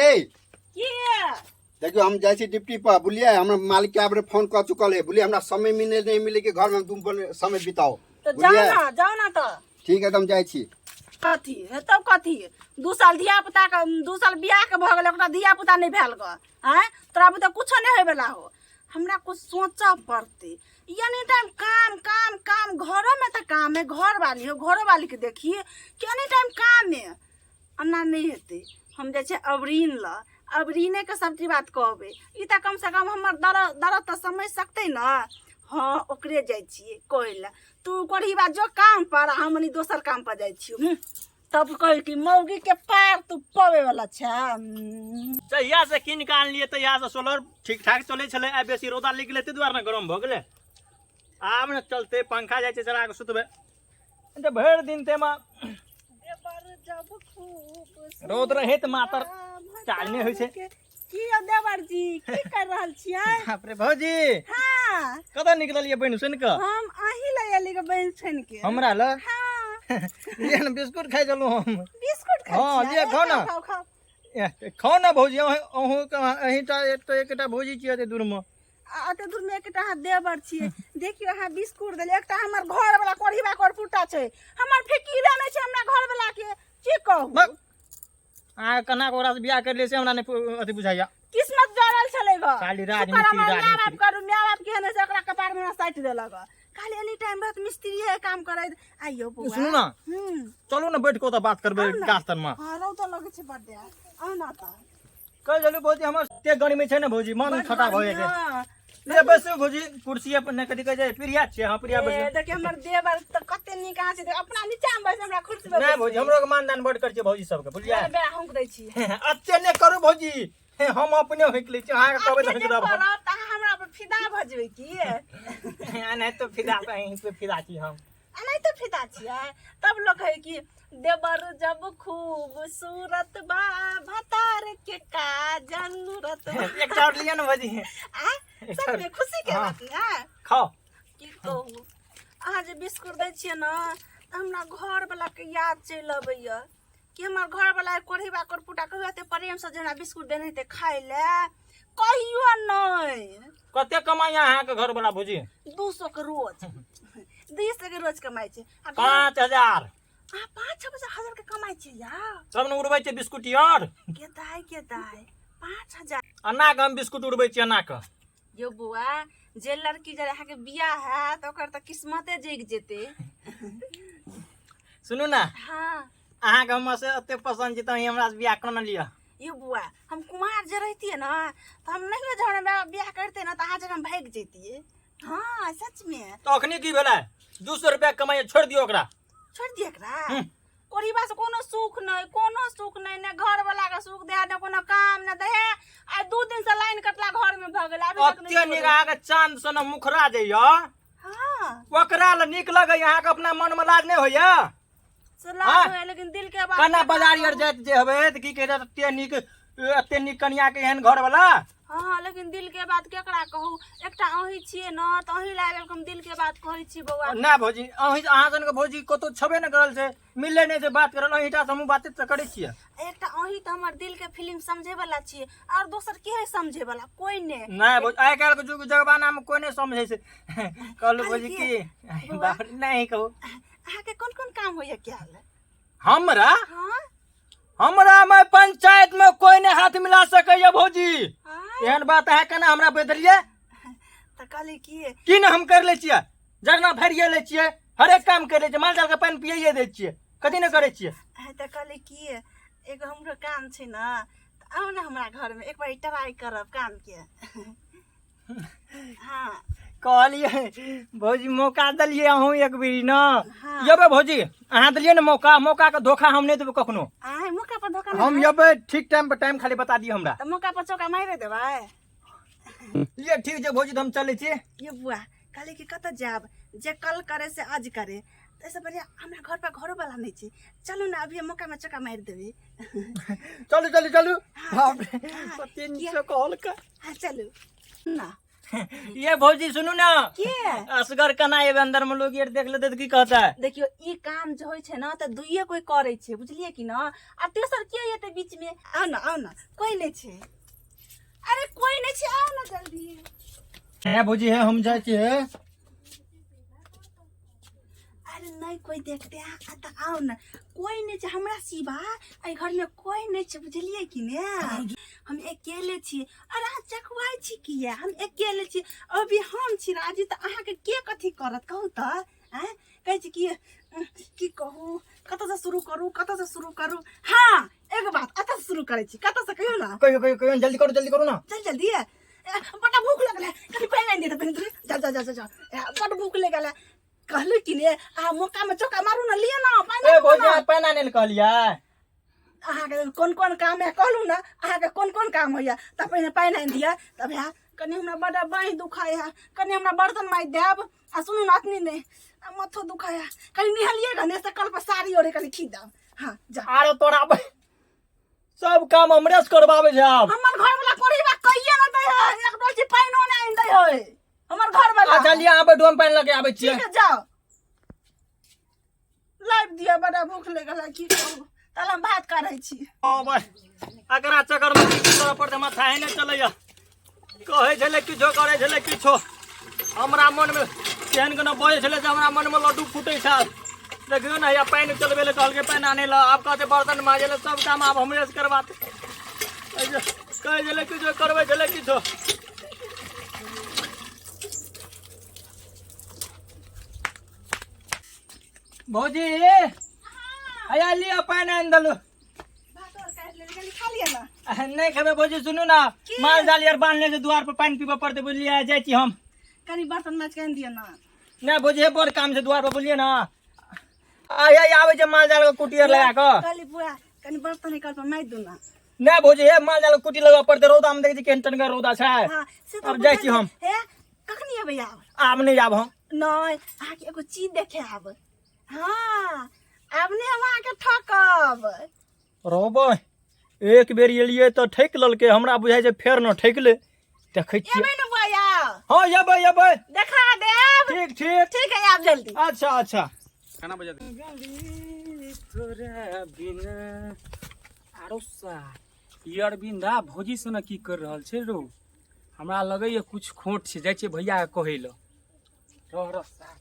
यै। की? देखियौ, हम जाइ छी ड्यूटी पर, बुझलियै? हमरा मालिक के आबरे फोन कऽ चुकल है, बुझलियै? हमरा समय मिले नहीं मिले के घर में तुम समय बिताओ। तऽ जाउ। बुझलियै? ना जाउ ना तऽ। ठीक है, तऽ हम जाइ छी। कथी हेतौ? कथी 2 साल धिया पुता के, 2 साल बियाह के भऽ गेलै, ओकरा धिया पुता नहि भेल गऽ। आँय, तोरा बुते कुछो नहि होइवला हो। हमरा कुछ सोचऽ पड़तै। एनी टाइम काम काम काम, घरोमे तऽ काम है, घर वाली हो, घरो वाली के देखी कि एनी टाइम काम है। एना नहि हेतै। हम जाइ छियै अबरीन लऽ, अबरीनेके सबटी बात कहबै। ई तऽ कमसँ कम हमर दर्द दर्द तऽ समझ सकतै ने। हँ, ओकरे जाइ छियै कहै लए। तू करही बात जो काम पर, आ हम मनी दोसर काम पर जाइ छियौ। तब कहै कि मौगी के पार तू पवे वाला छै। जहिया से कीन कऽ आनलियै तहिया से सोलर ठीक ठाक चलै छलै। आइ बेसी रौदा लागि गेलै, ताहि दुआरे ने गरम भऽ गेलै। आब ने चलतै, पंखा जाइ छै चला कऽ सुतबै तऽ भरि दिन ताहिमे रौद रहै तऽ मातर चाल नहि होइ छै। की यौ देवर जी, की कर रहल छियै? बाप रे भौजी! हाँ। कतऽ निकललियै बहिन सुनि कऽ? हम अहीं लए एली गे बहिन छनि के। हमरा लए? हाँ। लिअ ने, बिस्कुट खाइ छलहुँ हम। बिस्कुट खाइ हाँ, छियै? लिअ, खाउ ने। खाउ खाउ। एह, खाउ ने भौजी। अहूँ अहींटा एक तऽ एकटा भौजी छियै एते दूरमे। आ एते दूर में एकटा अहाँ देवर छियै। देखियौ, अहाँ बिस्कुट देलियै, एकटा हमर घर वाला कोढ़ीबा कोरपुटा छै, हमर फिकिरे नहि छै हमरा घर वाला के, की कहू। बक। अहाँ केना कऽ ओकरासँ बियाह करि लियै से हमरा नहि अथी बुझाइया। किस्मत जड़ल छलै ग। खाली शुक्र राजमिस्त्री, हमर माय बाप राजमिस्त्री। करू, माय बाप केहन है से ओकरा कपार में साटि देलक। खाली एनी टाइम रहत मिस्त्री है काम करैत। आइयो बौआ। सुनू ने। चलू ने, बैठ कऽ ओतऽ बात करबै। आउ ने। गाछ तरमे। हँ, रौद लगै छै बड्ड, आउ ने तऽ। कहि देलू भौजी, हमर एते गर्मी छै ने भौजी, मन बड्ड खटा भऽ जाइ गर्मी, छै। हँ। ले बैसू भौजी कुर्सी पर। नहि कथी कहै छै, प्रिया छियै। हँ, प्रिया, ए, बैसू। देखियौ, हमर देवर तऽ कते नीक अहाँ छै, अपना नीचा मे बैस हमरा कुर्सी पर। नहि भौजी, हमरो के मानदान बड करै छै भौजी सबके, बुझलियै? बे हुक दै छी। एते नहि करू भौजी। हे, हम अपने होकि लै छी, अहाँके कहबै तऽ एते होकि जे देब। करब तऽ अहाँ हमरा पर फिदा भऽ जेबै की? नहि तऽ फिदा तऽ अहीं पे फिदा छी हम। एनाहिते फिदा छियै। तब लोक कहै कि देवर जब खूबसूरत बा, भतार के का जरूरत बा। एकटा और लिअ ने भौजी। आ सच में खुशी के बात ने। खाओ। की कहू, अहाँ जे बिस्कुट दै छियै ने तऽ हमरा घरवला के याद चलि अबैया कि हमर घरवला कोढ़ीबा कोरपुटा कहियो एते प्रेमसँ जे हमरा बिस्कुट देने हेतै खाय लए? कहियो नहि। कते कमाइया अहाँके घर वाला भौजी? 200 के रोज, 200 के रोज कमाइ छै आ 5000। अहाँ 5-6 हजार के कमाइ छियै यार? तब ने उड़बै छै बिस्कुट यार। के दाइ, के दाइ, 5000? अन्ना के हम बिस्कुट उड़बै छियै, अन्ना के। यौ बौआ, जे लड़की जर अहाँके बियाह हैत, ओकर तऽ किस्मते जगि जेतै। सुनू ने। हाँ। अहाँके हमर से एते पसन्द छै तऽ अहीं हमरा से बियाह कोना लिअ। यौ बौआ, हम कुमार जे रहितियै ने तऽ हम नहियो जे हमरा बियाह करतै ने तऽ अहाँ जगह हम भागि जैतियै। हाँ, सच में। तऽ अखनी की भेलै? 200 रुपया कमाइए, छोड़ि दियौ ओकरा। छोड़ि दियै एकरा? कोढ़ीबा से कोनो सुख नहि, कोनो सुख नहि। ने घर वाला के सुख दे, ने कोनो काम ने दे। आइ 2 दिन से लाइन कटला घर में भऽ गेल, अभी तक अते नहि। नीक अहाँके चांद सन मुखरा जे यऽ, ओकरा लए नीक लगैया? अहाँके अपना मन मे लाज नहि होइया? से लाज होइया, लेकिन दिल के बात कना केकरा बाजार कहू? यार जाइत जे हेबै तऽ की कहै, एते नीक, एते नीक कनिया के एहन घर वाला। हाँ, लेकिन दिल के बात केकरा कहू? एकटा अहीं छियै ने, तऽ अहीं लायब हम दिल के बात कहै छी बौआ। नहि भौजी, अहीं अहाँ सन के भौजी कतौ छेबे नहि करल छै, मिलले नहि छै बात करल। अहीं टा से हमहूँ बातचीत तऽ करै छियै। एकटा अहीं तऽ हमर दिल के फिल्म समझे वाला छियै, और दोसर के है समझे वाला? कोई ने। नहि भौजी, आइ काल्हि के युग जमाना मे कोई नहि समझै छै। कहलहुँ भौजी की? की? बौआ। बाप रे, नहि कहू। अहाँके कोन कोन काम होइया कयल? हमरा? हाँ। हमरा मे पंचायत में कोई नहि हाथ मिला सकैया भौजी। हाँ? एहन बात अहाँ केना हमरा बदलियै? तऽ कहली की? की ने हम कर लै छियै, जरना भरिए लै छियै, हरेक काम कर लै छियै, माल जाल के पानि पियैये दै छियै, कथी नहि करै छियै। तऽ कहली की, एगो हमरो काम छै ने, तऽ आउ ने हमरा घरमे, एक बार ट्राई करब कामके। हाँ। कहलियै भौजी, मौका देलियै अहूँ एक बेरी ने। हाँ। यबै भौजी, अहाँ देलियै ने मौका, मौका के धोखा हम नहि देबै कखनो। आय, मौका पर धोखा नहि हम देबै? यबै ठीक टाइम पर, टाइम खाली बता दियौ हमरा। तऽ मौका पर चौका मारि देबै। ये ठीक छै भौजी, तऽ हम चलै छी। ये बुआ, कहली कि कतऽ जायब? जे कल करे से आज करे। तऽ एहिसँ बढ़िआँ हमरा घर पर घरो वाला नहि छै। चलू ने, अभी मौका में चौका मारि देबै। चलू चलू चलू। हाँ, बाप रे, हाँ, कते नीक किया? से कहलकै। हाँ, चलू ना। ये भौजी सुनू ना। के? असगर केना एबै अंदर में, लोग यार देख लेतै तऽ की कहतै? देखियौ, ई काम जे होइ छै ने तऽ दुइये कोइ करै छै, बुझलियै कि न? आ तेसर के एतै बीच में? आउ ने, आउ ने, कोइ नहि छै। अरे कोइ नहि छै, आउ ने जल्दी। हे भौजी, हे हम जाइ छी हे। अरे नहीं कोई देखते हैं, तऽ आउ ने, कोई नहीं छै हमरा सिवा एहि घरमे, कोई नहीं छै, बुझलियै कि ने? हम अकेले छी। अरे अहाँ चकवाइ छी किया? हम अकेले छी, अभी हम छी राजी तऽ अहाँके के कथी करत, कहू तऽ? आँय, कहै छी कि की कहू, कतऽसँ शुरू करू, कतऽसँ शुरू करू? हाँ, एगो बात, एतऽसँ शुरू करै छी। कतऽसँ, कहियौ ने। कहियो कहियो कहियो, जल्दी करू, जल्दी करू ना। चल जल्दी है, बड्ड भूख लगल है, कनि पानि आनि दे तऽ पहिने। जा जा जा जा जा, बड्ड भूख लगल है। कहलू कि ने, अहाँ मौका में चौका मारू ने, लिअ ने पानि। ए आनू भौजी ने। अहाँ पानि आनै लए कहलियै? अहाँके कोन कोन काम है, कहलू ने, अहाँके कोन कोन काम होइए? तऽ पहिने पानि आनि दिअ, तब है कनि हमरा बड्ड बाँहि दुखाइ है, कनि हमरा बर्तन माजि देब। आ सुनू ने, अखनी नहि, आ माथो दुखाइ है, कनि निहलियै गने से कल पर साड़ी ओढ़े कनि खींच देब। हाँ जा। आरो तोरा सब काम हमरे से करबाबै छै आब। हमर घर वाला कोढ़ीबा कहिए न दै है, एक डोलची पानिओ नहि आनि दै है हमर घर वाला। अच्छा लिअ, अहाँ बैठू, हम पानि लऽ के आबै छियै। ठीक है, जाओ, लाइव दिअ, बड़ा भूख लगल है, की कहू। तहन हम भात काढ़ै छी। ओ भाइ, एकरा चक्करमे की की करऽ पड़तै, माथा ही नहि चलैया। कहै छलै किछो, करै छलै किछो। हमरा मनमे केहन केना बजै छलै जे हमरा मनमे लड्डू फूटै छै। देखियौ ने, हैया पानि चलबै लए कहलकै, पानि आनै लए, आब कहतै बर्तन माजै लए। सब काम आब हमरे से करबाते। कहै छलै किछो, करबै छलै किछो। भौजी, हैया लिअ, पानि आनि देलहुँ। भात और काटि लेली, कनि खा लिअ ने। नहि खेबै भौजी। सुनू ने। की? माल जाल यार बान्हले छै दुआर पर, पानि पीबऽ पड़तै, बुझलियै? जाइ छी हम। कनि बर्तन माजि कऽ आनि दिअ ने। नहि भौजी, हे बड़ काम छै दुआर पर, बुझलियै ने? आ हे आबै छै माल जाल के कुटी आर लगा कऽ। कहली बुआ, कनि बर्तन निकाल पर माजि दू ने। नहि भौजी, हे माल जाल के कुटी लगबऽ पड़तै। रौदा मे देखै छी केहन टनगर रौदा छै। हाँ से तऽ आब जाइ छी बुझलियै। हम। हे, कखनी एबै आब? आब नहि आब हम। नहि, अहाँके एगो चीज देखे आब। हाँ, आब नहि हम अहाँके ठकब। रहबै, एक बेर एलियै तऽ ठकि लेलकै, हमरा बुझाइ छै फेर न ठकि ले, देखै छियै। एबै ने बुआ? हँ, एबै एबै। देखा देब। ठीक ठीक। ठीक है, आब जल्दी। अच्छा अच्छा। खाना बजा दे। आरो सा ई अरविंदा भौजी से ने की कर रहल छै रो? हमरा लगैए कुछ खोट छै, जाइ छियै भैया के कहै लए। रह रह साफ।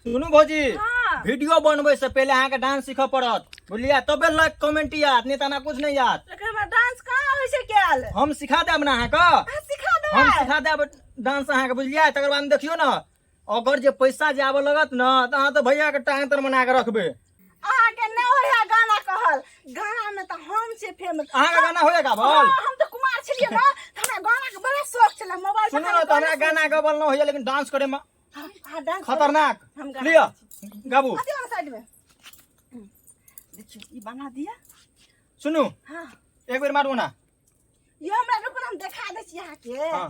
सुनू भौजी। हाँ। वीडियो बनबै से पहिले अहाँके डांस सीखऽ पड़त, बुझलियै? तबे लाइक कमेंट याद, नहि तऽ एना कुछ नहि याद। लेकिन हमरा डांस कहाँ होइ छै कयल। हम सिखा देब ने अहाँके। अहाँ सिखा हम देबै? सिखा देब डांस अहाँके, बुझलियै? तकर बाद देखियौ ने, अगर जे पैसा जे आबऽ लगत ने तऽ अहाँ तऽ भैयाके टांग तर मना कऽ रखबै। अहाँके नहि होइ है गाना कहल, गाना में तऽ हम छियै फेमस। अहाँके गाना होइए गाबल? हाँ, हम तऽ कुमार छलियै ने तऽ हमरा गाना के बड़ा शौक छलै, मोबाइल पर सुनू खाली ने, तऽ हमरा गाना गाना गाबल नहि होइए, लेकिन डांस करे में अहाँ डांस करू। खतरनाक। हम गाना लिअ, गाबू। अथी वाला साइड में देखियौ, ई बना दिअ। सुनू। हाँ। एक बेर मारू ना। ये हमरा रुकू ने, हम देखा दै छी अहाँके। हाँ।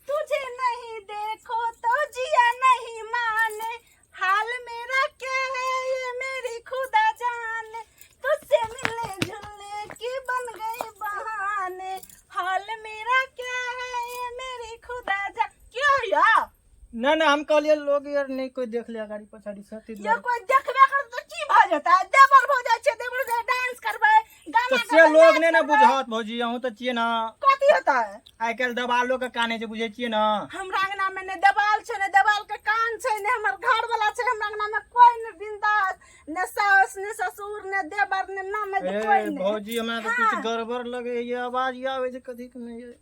तुझे नहीं देखो तो जिया नहीं माने, हाल मेरा क्या है ये मेरी खुदा जाने, तुझसे मिलने जुलने की बन गई बहाने, हाल मेरा क्या है ये मेरी खुदा जान। क्या या? नहि नहि, हम कहलियै लोग यार नहि कोई देख लिया गाड़ी पछाड़ी से ताहि ये दुआरे। कोई देखबे कर तो की भऽ जेतै? देवर भऽ जाइ छै, देवर के डांस करबै, गाना तऽ से गाबै, लोग नाच नहि ने करबै। बुझत भौजी, अहूँ तऽ छियै ने। कथी होतै? आइ काल्हि देवालो के काने छै, बुझै छियै ने? हमरा अंगना में ने देवाल छै, ने देवाल के कान छै, ने हमर घर वाला छै। हमरा अंगना में कोई ने बिंदास, ने सास, ने ससुर, ने देवर, ने ननद, ए कोई ने। भौजी, हमरा तऽ हाँ। कुछ गड़बड़ लगैया, आवाज आबै छै कथी के नहि।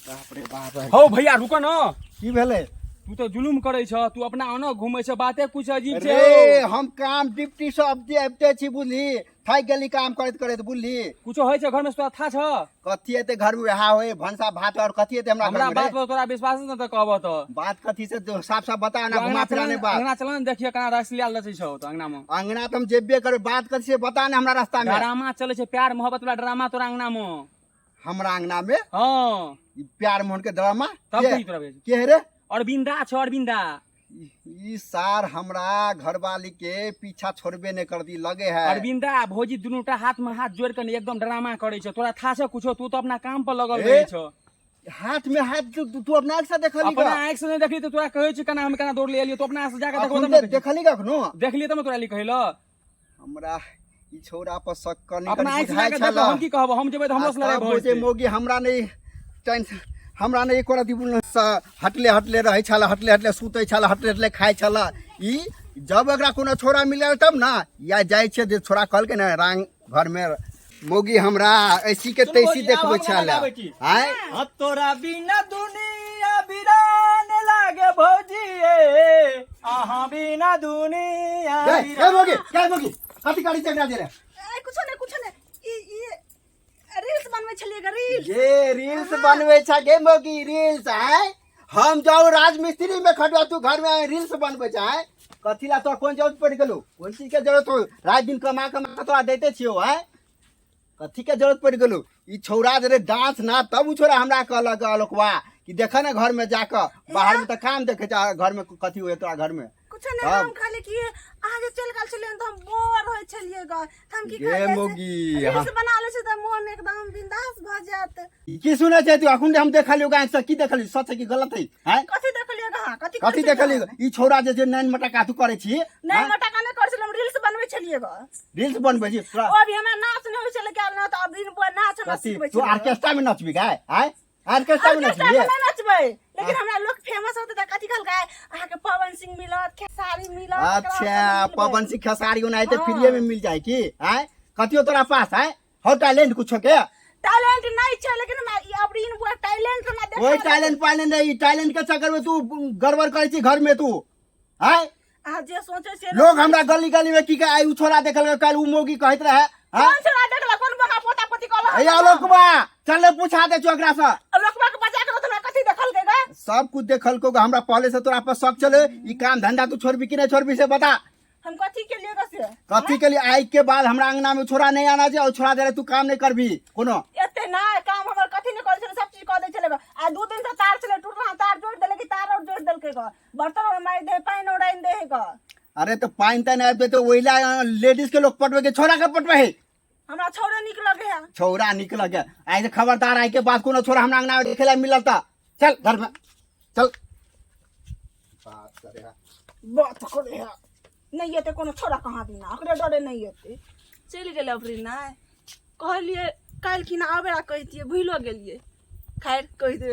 बाप रे बाप। हौ भैया, रुक न। की भेलै? तू तऽ जुलुम करै छ, तू अपना अना घूमै छ, बाते कुछ अजीब छै। रे, हम काम ड्यूटी से अबते अबिते छी, बुझली? थाकि गेली काम करैत करैत, बुझली? कुछो होइ छै घर में, तोरा था छ? कथी हेतै घर में? वएह होय भनसा भात, और कथी हेतै हमरा हमरा घर में बात रे? पर तोरा विश्वास न तऽ कहबह तऽ। बात कथी से तो साफ साफ बता ना, तू घुमा अंगना फिरा चल नहीं बात। अंगना चल ने, देखिए केना रस लियाल रचै छौ तऽ अंगना में। अंगना तऽ हम जेबे करबै, बात कथी से बता ना हमरा रास्ता में। ड्रामा चलै छै, प्यार मोहब्बत वाला ड्रामा तोरा अंगना में। हमरा अंगना में? हाँ। ई प्यार मोहन के ड्रामा? तब के की तोरा भेज के है रे? अरविंदा छ, अरविंदा। ई सार हमरा घरवाली के पीछा छोड़बे नहीं कर दी लगे है। अरविंदा आ भौजी दुनूटा हाथ में हाथ जोड़ के ने एकदम ड्रामा करे छौ, तोरा था छै कुछो? तू तो अपना काम पर लगल ए? रहे छौ। हाथ में हाथ तू तू अपना आँख से देखली अपना आँखि से नहीं देखली तो तोरा कहै छी केना हम केना दौड़ ले एलियै, तू अपना से जाके देखबो अखन तब ने। देखली कखनो? देखलियै तब ने तोरा लिखै ल। हमरा ई छौड़ा पर शक कनी अपना कनी आँखि से बुझाइ जाके छल। देखो, हम की कहबो, हम जेबै तऽ हमरो से आ लड़ाइ तब भऽ जे जेतै। मौगी हमरा नहि टेंशन, हमरा नहि एको रति से हटले हटले रहै छल, हटले हटले सुतै छल, हटले हटले खाइ छल। ई जब एकरा कोनो छोड़ा मिलल तब ने या जाइ छै जे छोड़ा कहलकै ने रांग घरमे मौगी हमरा ऐसी के सुन तैसी भौजी, आब देखबै हम गाना छल। गाबै छी। आँय? हाँ, तोरा बिना दुनिया बिरान लागे भौजी ए, अहाँ बिना दुनिया ए, बिरान। ए मौगी, ए मौगी, कथी करी छै एकरा जे रे? ए, कुछो नहि, कुछो नहि, ई ई रील्स बनबै छलियै ग, रील्स। ये रील्स बनबै छै गे मौगी रील्स? आँय, हम जाउ राजमिस्त्री में खटवा, तू घर में रील्स बनबै छै? आँय, कथी ला तोरा कोन जरूरत पड़ि गेलौ? कोन चीज के जरूरत हो? राति दिन कमा कमा के तोरा दैते छियौ। आँय, कथी के जरूरत पड़ि गेलौ? ई छौड़ा जे रे डांस ना तब उ छौड़ा हमरा कहलक अलोकवा कि देख ने घर में जाकऽ, बाहर में तऽ काम देखै छै, घर में कथी हुए तोरा घर में? कुछो नहि। तब? हम खाली कि अहाँ जे चलि गेल छलियै तऽ हम बोर होइ छलियै ग, तऽ हम की गे कहलियै से मौगी, रील्स हाँ। बना लै छी तऽ मोन एकदम बिंदास भऽ जायत। ई की सुनै छै तू? अखन हम देखलियौ आँखि से की देखलियौ, सच है कि गलत है? आँय? कथी देखलियै ग अहाँ? कथी कथी करै छलियै? देखलियौ? ई छौड़ा जे छै नैन मटका तू करै छी? नहि, मटका नहि करै छलियै, हम रील्स बनबै छलियै ग। रील्स बनबै छी तोरा? ओ अभी हमरा नाच नहि होइ छलै कयल ने, तऽ अब दिन पर नाच हमरा कथी सिखबै तू छलै। ऑर्केस्ट्रा में नचबी गाय? आँय, ऑर्केस्ट्रा में ऑर्केस्ट्रा नचबी? में नहि नचबै, लेकिन हमरा लोक फेमस होतै तऽ कथी कहलकै, अहाँके पवन सिंह मिलत, खेसारी मिलत, एकरा अच्छा सब मिलबै। पवन सिंह खेसारी ओनाहिते हाँ। फ्रीए में मिल जाए की? आँय, कथियो तोरा पास है हो टैलेंट कुछो के? टैलेंट नहीं छै, लेकिन हमरा ई अबरीन बुआ टैलेंट हमरा देखा। कोई टैलेंट पालेंट नहीं, टैलेंट के चक्कर में तू गड़बड़ करै छी घर में तू। आँय? अहाँ जे सोचै छियै। लोग हमरा गली गली में की कहे, आइ उ छोरा देखल, काल्हि उ मौगी कहैत रहे। आँय? कोन छोरा देखलक? कोन बका पोता पोती कहलक? हे आलोकबा, चल ने पूछा दे छौ एकरा से। लोकबा के बचा के हमरा कथी देखलकै ग? सब कुछ देखलको। हमरा पहले से तोरा पर शक चले। ई काम धंधा तू छोड़बी कि नहीं छोड़बी से बता। हम कथी के लिए ग से? कथी के लिए? आई के बाद हमरा अंगना में छोरा नहीं आना चाहिए और छोरा दे तू काम नहीं करबी कोनो। एते ना काम हमर कथी नहीं करै छलै, सब चीज कऽ दै छलै ग। आ 2 दिन से तार छलै टूटल, तार जोड़ि देलकै कि तार और जोड़ि देलकै ग, बर्तन और मारि दे, पानि और आनि दे ग। अरे तो पानि तानि आबि जेतै, ओहि ला लेडीज के लोग पटबै के छोरा के पटबै है? हमरा छौड़े नीक लगे है। छौड़ा निक लगे? आइ से खबरदार, आई के बाद कोनो छोरा हमरा अंगना में देखे ला मिलल त चल घर में चल। बात करे है, बात करे है। नहि एतै कोनो छोरा कहाँ दिना, ओकरे डरे नहि एतै। चलि गेलै अबरी। नहि कहलियै काल्हि खिना आबे ला, कहितियै, भूलो गेलियै। खैर, कहि देबै।